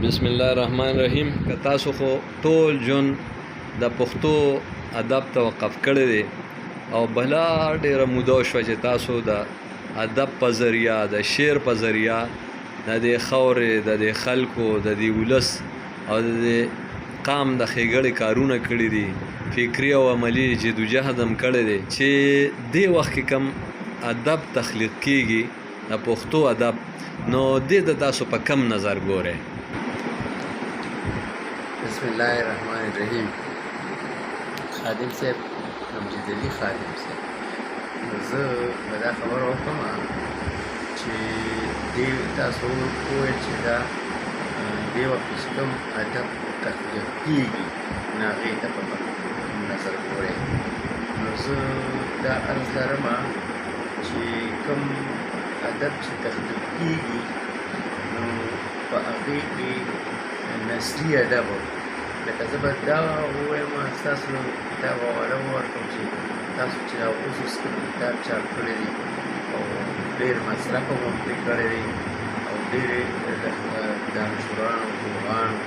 بسم الله الرحمن الرحیم. که تاسو خو ټول ژوند د پښتو ادب ته وقف کړی دی او بلا ډیره موده وشوه چې تاسو د ادب په ذریعه، د شعر په ذریعه د دې خاورې، د دې خلکو، د دې ولس او د دې قام د ښېګړې کارونه کړي دي، فکري او عملي جدوجهد هم کړی دی، چې دې وخت کې کوم ادب تخلیق کیږي، د پښتو ادب، نو دې ته تاسو په کم نظر ګورئ؟ بسم الله الرحمن الرحیم. خادم صاحب، امجد علي خادم صاحب، نو زه به دا خبره وکړم چې دې تاسو وویل چې دا دې وخت کې چې کوم ادب تخلیق کېږي، نو هغې ته په کوم نظر ګورئ؟ نو زه دا عرض لرم چې کوم ادب چې تخلیق کېږي، نو په هغې کې نثري ادب، لکه زه به دا ووایم، ستاسو کتاب حواله ورکړم چې تاسو چې دا اوس اوس کوم کتاب چاپ کړی دی او ډېر مصرف هم پرې کړی دی او ډېرې دانشورانو، پوهانو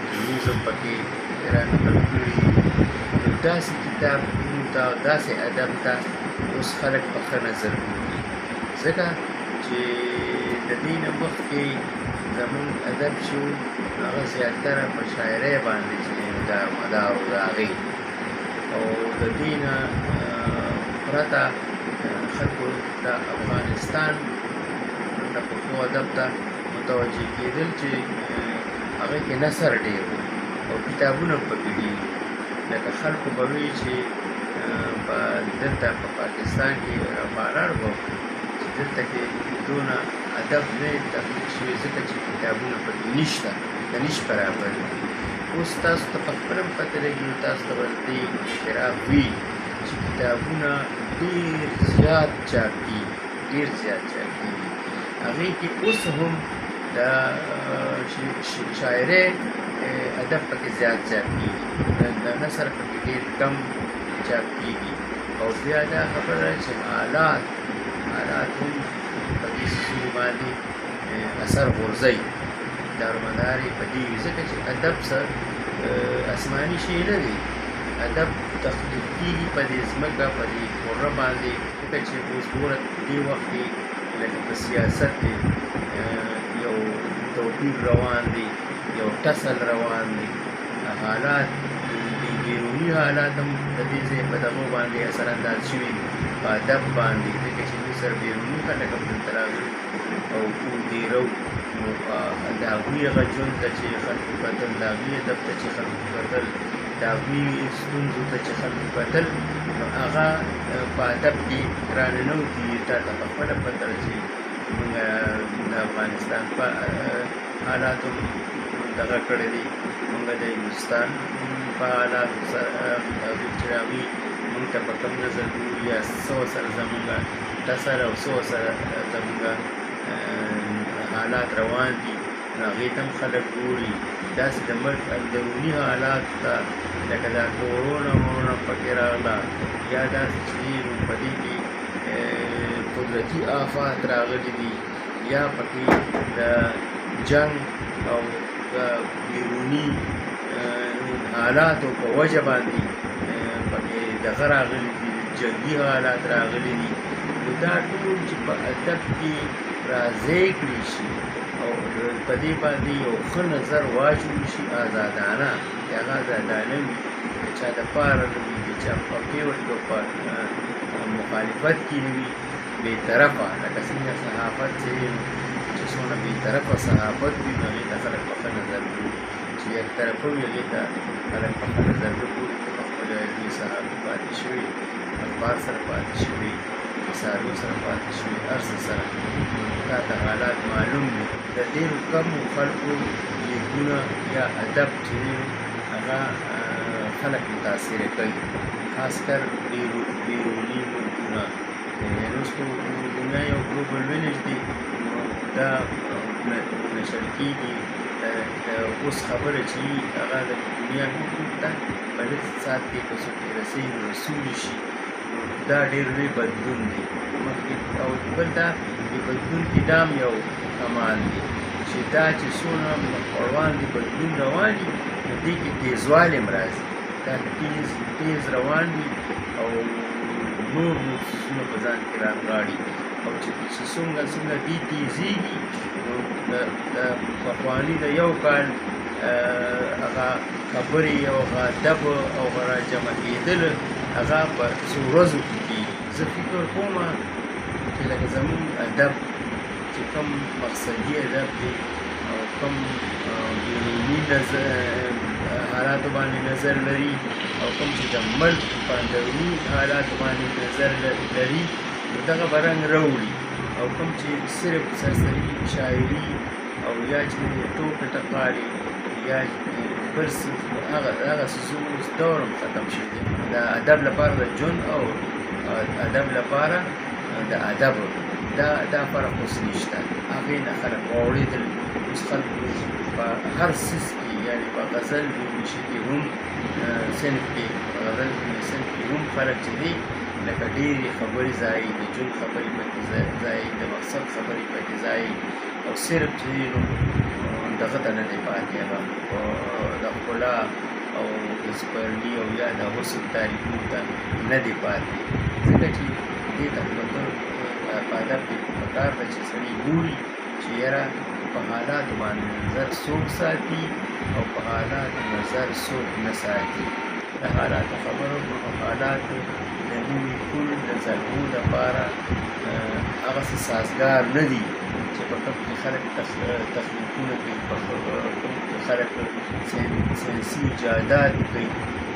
انټرویوز هم پکې را نقل کړي دي، نو داسې کتابونو ته، داسې ادب ته اوس خلک په ښه نظر ګوري، ځکه چې د دې نه مخکې زمونږ ادب چې و، هغه زیاتره په شاعرۍ باندې چې دارمدار و د هغې، او د دې نه پرته خلکو د افغانستان د پښتو ادب ته متوجه کېدل چې هغه کې نثر ډېر و او کتابونه هم پکې ډېر وو. لکه خلکو به وي چې په دلته په پاکستان کې بارار به چې دلته کې دونه ادب نه تخلیق شوی، ځکه چې کتابونه پکې نشته، د نش برابر دي. اوس تاسو ته په خپله هم پته لګي، نو تاسو ته به د دې اعتراف وي چې کتابونه ډېر زیات چاپ کېږي، ډېر زیات چاپ کېږي. هغې کې اوس هم د شاعرۍ ادب پکې زیات چاپ کېږي، د نثر پکې ډېر کم چاپ کېږي. او بیا دا خبره چې حالات هم په دې څیزونو باندې اثر غورځوي، دارومدار یې په دې وي، ځکه چې ادب څه آسماني شی نه دی، ادب تخلیق کېږي په دې ځمکه، په دې کره باندې. ځکه چې اوس ګوره دې وخت کې لکه په سیاست کې یو توپیر روان دی، یو ټسل روان دی، حالات بیروني حالات هم د دې ځای په دغو باندې اثر انداز شوي دي، په ادب باندې، ځکه چې موږ سره بیروني خلک هم دلته راغلي او دیره وو، نو د هغوی هغه ژوند ته چې خلکو کتل، د هغوی ادب ته چې خلکو کتل، د هغوی ستونزو ته چې خلکو کتل، نو هغه په ادب کې راننوتي. تا ته په خپله پته ده چې موږ د افغانستان په حالاتو دغه کړی دی، موږ د هندوستان په حالاتو سره چې هغوی موږ ته په کوم نظر ګوري، یا څه ورسره زموږ ټسر او څه ورسره زموږ حالات روان دي، نو هغې ته هم خلک ګوري. داسې د ملک اندروني حالاتو ته، لکه دا کورونا ورونا پکې راغله، یا داسې چې دي، نو په دې کې قدرتي آفات راغلي دي، یا پکې د جنګ او د بیروني حالاتو په وجه باندې پکې دغه راغلي دي، جنګي حالات راغلي دي. نو دا ټول چې په ادب کې راځای کړی شي او په دې باندې یو ښه نظر واچول شي آزادانه، چې هغه آزادانه وي، د چا دپاره نه وي، د چا په فیور کې او په مخالفت کې نه وي، بې طرفه، لکه څنګه صحافت چې دی، نو چې څونه بې طرفه صحافت وي، نو هغې ته خلک په ښه نظر ګوري. چې یک طرفه وي، هغې ته خلک په ښه نظر نه ګوري. ته په خپله علمي صحافي پاتې شوې، اخبار سره پاتې شوې، رسالو سره پاتې شوې، هر څه سره تا ته حالات معلوم دي. د ډېرو کمو خلکو لیکونه یا ادب چې دی، هغه خلک متاثره کوي، خاص کر بیروني ملکونه. یعنې اوس خو دنیا یو ګلوبل ویلیج دی، نو دا نشر کېږي. اوس خبره چې هغه د دنیا ګوټ ګوټ ته په لږ ساعت کې که څوک یې رسوي، نو رسولی شي. نو دا ډېر لوی بدلون دی مخکې. او بل دا د بدلون کې دا هم یو کمال دی چې چې دا چې څونه مخ په وړاندې بدلون روان دي، نو دې کې تیزوالی هم راځي، دا تیز تیز روان وي او نور نور څیزونه په ځان کې رانغاړي. او چې څنګه څنګه دې تیزیږي، نو د پخواني د یو کال هغه خبرې او هغه ادب او هغه راجمع کېدل هغه په څو ورځو کې کېږي. زه فکر کوم چې لکه زمونږ ادب چې کوم مقصدي ادب دی او کوم بیروني نظر حالاتو باندې نظر لري او کوم چې د ملک په اندروني حالاتو باندې نظر لري، نو دغه به رنګ راوړي. او کوم چې صرف سرسري شاعري او یا چې ټوکې ټقالې یا بل څه، هغه څیزونو اوس دور هم ختم شوی دی. د ادب لپاره د ژوند او ادب لپاره د ادب دا فرق اوس نشته. هغې نه خلک واوړېدل. اوس خلکو په هر څیز کې، یعنې په غزل شي کې هم صنف کې، په غزل صنف کې هم خلک چې دي لکه ډېرې خبرې ځای، د ژوند خبرې پکې ځای، د مقصد خبرې پکې ځای، او صرف چې دی نو دغه ته نه دی پاتې، هغه د ښکلا او د سپرلي او یا د حسن تعریفونو ته نه دی پاتې. ځکه چې دې ته خو په ادب کې پکار ده چې سړی ګوري چې یاره په حالاتو باندې نظر څوک ساتي او په حالاتو نظر څوک نه ساتي. د حالاتو خبرو نو حالات د نوي پل د زلمو دپاره هغسې سازګار نه دي چې په کوم کې خلک تخلیقونه کوي، په کوم کې خلک ساینسي ایجادات کوي،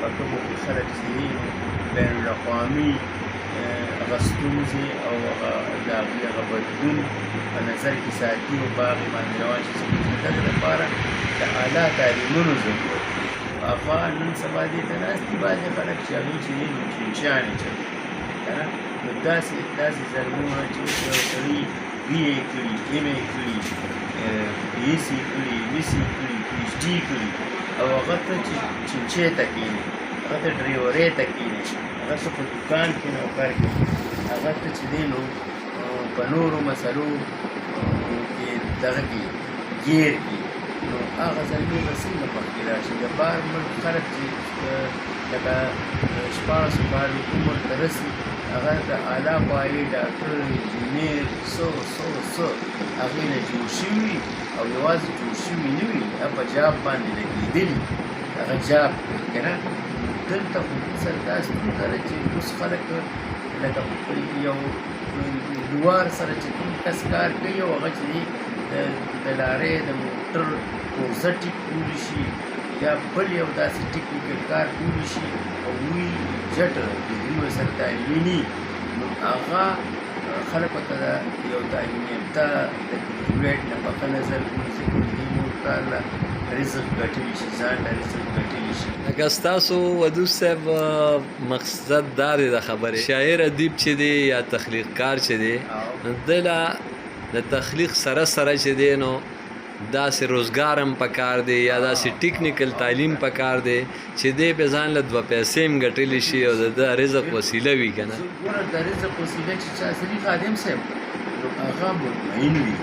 په کومو کې خلک چې دي نو بین الاقوامي هغه ستونزې او هغه د هغوی هغه بدلون په نظر کې ساتي او په هغې باندې روان شي. ځکه چې دغه دپاره د اعلی تعلیمونو ضرورت دی. هغه نن سبا دې ته ناست دي بعضې خلک چې هغوی چې دي نو چینچیانې چلوي که نه. نو داسې زلمونه چې اوس یو سړي بي ای کړي، ایم ای کړي، بي اس سي کړي، ایم اس سي کړي، پي ایچ ډي کړي، او هغه ته چې چینچې ته کښېنې، هغه ته ډریورۍ ته کښېنې، هغه ته په دوکان کې نوکر کښېنې، هغه ته چې دی نو په نورو مسلو کې دغه کې ګیر کړي، نو هغه زلمي به څنګه مخکې لاړ شي؟ د بهر ملک خلک چې لکه 16 کالو عمر ته رسي، هغه د اعلی پایې ډاکټر، انجینر، څه څه څه هغې نه جوړ شوي وي، او یوازې جوړ شوي نه وي، هغه په جاب باندې لګېدلي، هغه جاب کوي که نه. دلته خو موږ سره دا ستونزه ده چې اوس خلک لکه یو لوار سره چې کوم کس کار کوي او هغه چې دی د لارۍ د موټر پرزه ټیک کولی شي یا بل یو داسې ټیکنیکل کار کولی شي او وی جټ ډګري ورسره تعلیمي نی، نو هغه خلکو ته د یو تعلیم یافته د ګریجویټ نه په ښه نظر ګوري، ځکه چې دوی نور کار له رزق ګټلی شي، ځان له رزق ګټلی شي. لکه ستاسو ودود صاحب مقصد دا دی د خبرې، شاعر ادیب چې دی یا تخلیقکار چې دی، نو ده له د تخلیق سره سره چې دی نو داسې روزګار هم پکار دی یا داسې ټیکنیکل تعلیم پکار دی چې دی په ځان له دوه پیسې هم ګټلی شي او د ده رزق وسیله وي که نه. ګوره د رزق وسیله چې چا سړي خادم صاحب نو هغه مطمئن وي،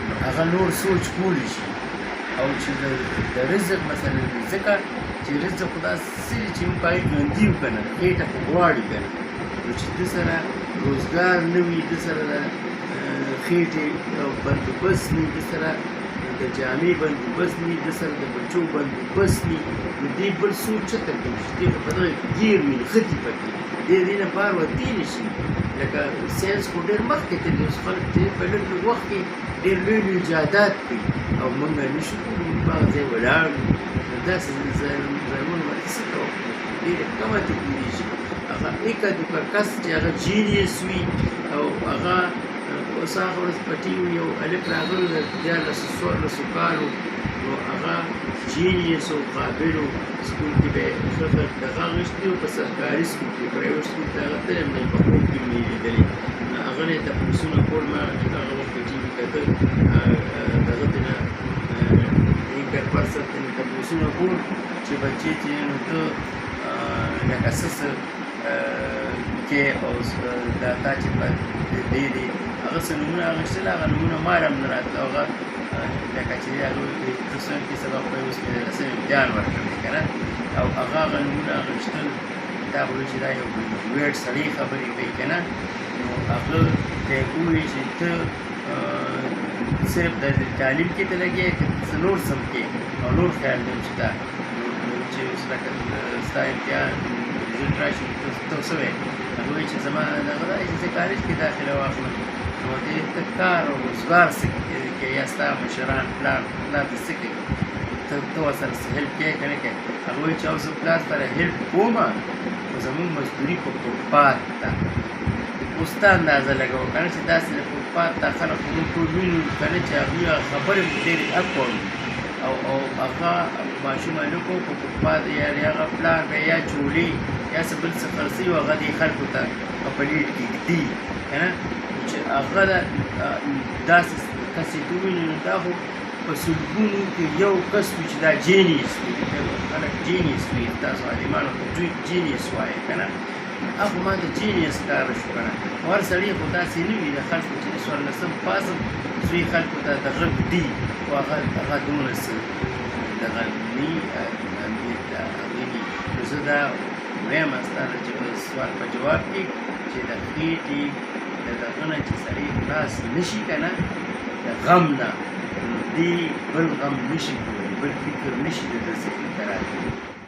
نو هغه نور سوچ کولی شي. او چې د رزق مسله وي، ځکه چې رزق خو داسې څه دي چې موږ په هغې ژوندي یو که نه، خېټه خو غواړي که نه. نو چې ده سره روزګار نه وي، ده سره د خېټې بندوبست نه وي، ده سره د جامې بندوبست نه وي، ده سره د بچو بندوبست نه وي، نو دی بل سوچ چېرته کوي شي؟ دی خو په دغه کې ګیر وي، نښتي پکې، دی دې نه بار وتی نه شي. لکه ساینس خو ډېر مخکې تللی، اوس خلک چې په لږ لږ وخت کې ډېر لوی لوی ایجادات کوي او موږ نه شو کولی، موږ په هغه ځای ولاړ یو. نو داسې زلمونو باندې څه توقع وکړو؟ ډېره کمه ته کېدی شي. هغه اکه دوکه کس چې هغه جینیس وي او هغه اوس هغه ورځ په ټي وي یو هلک راغلی د 13 14 کالو، نو هغه جینیس او قابل و، سکول کې به یې ښه ښه دغه اخیستي وو، په سرکاري سکول کې، پرایویټ سکول ته هغه تللی هم نه، په خوب کې مې یې لیدلی. نو هغه نه یې تپوسونه کول، ما هغه وخت په ټي وي کتل، دغه ترې نه اینکر پرسن ترې نه تپوسونه کول چې بچې چې نو ته لکه څه څه کې او دا تا چې په دې دی هغه څه نومونه اخیستل، هغه نومونه ما هم نه راتله. هغه لکه چې هغه ته څه کې سبق وایي، اوس مې د لسم امتحان ورکړی که نه، او هغه هغه نومونه اخیستل، تا به ویل چې دا یو ګریجویټ سړی خبرې کوي که نه. نو هغه ته یې وویل چې ته صرف د تعلیم کې ته لګې که څه نور څه هم کې او نور خیال دې هم شته، نو چې اوس لکه ستا امتحان رزلټ راشي نو ته څه وایې؟ هغه وایي چې زما دغه دا چې زه کالج کې داخله واخلم. نو دې ته کار او روزګار څه کوې یا ستا مشران پلار پلار دې څه کوي، ته ورسره څه هیلپ کوې که نه کوې؟ هغه وایي چې او زه پلار سره هیلپ کوم، خو زموږ مزدوري په فوټپات ده. اوس ته اندازه لګوه که نه چې داسې د فوټپات دا خلک خو موږ ټول وینو که نه چې هغوی هغه خبرې هم ډېرې اکوړ وي، او هغه ماشوم هلک په فوټپات یا هغه پلار به یا چولې یا څه بل څه خرڅوي او هغه دې خلکو ته په پلیټ کې ږدي که نه، چې هغه داسې کس یې ته ووینې نو دا خو په سلګونو کې یو کس وي چې دا جینیس وي، خلک جینیس وي، تاسو عالمانو ته جینیس وایي که نه، هغه خو ما ته جینیس ښکاره شو که نه. خو هر سړی خو داسې نه وي، د خلکو چې 14 پاس هم زوی خلکو ته دغه ږدي، خو هغه دومره څه دغه نه هغې نه. نو زه دا وایم ستا د سوال په جواب کې چې د خېټې د دغه نه چې سړی خلاص نه شي که نه د غم نه، نو دی بل غم نه شي کولی، بل فکر نه شي د ده ذهن ته راتللی.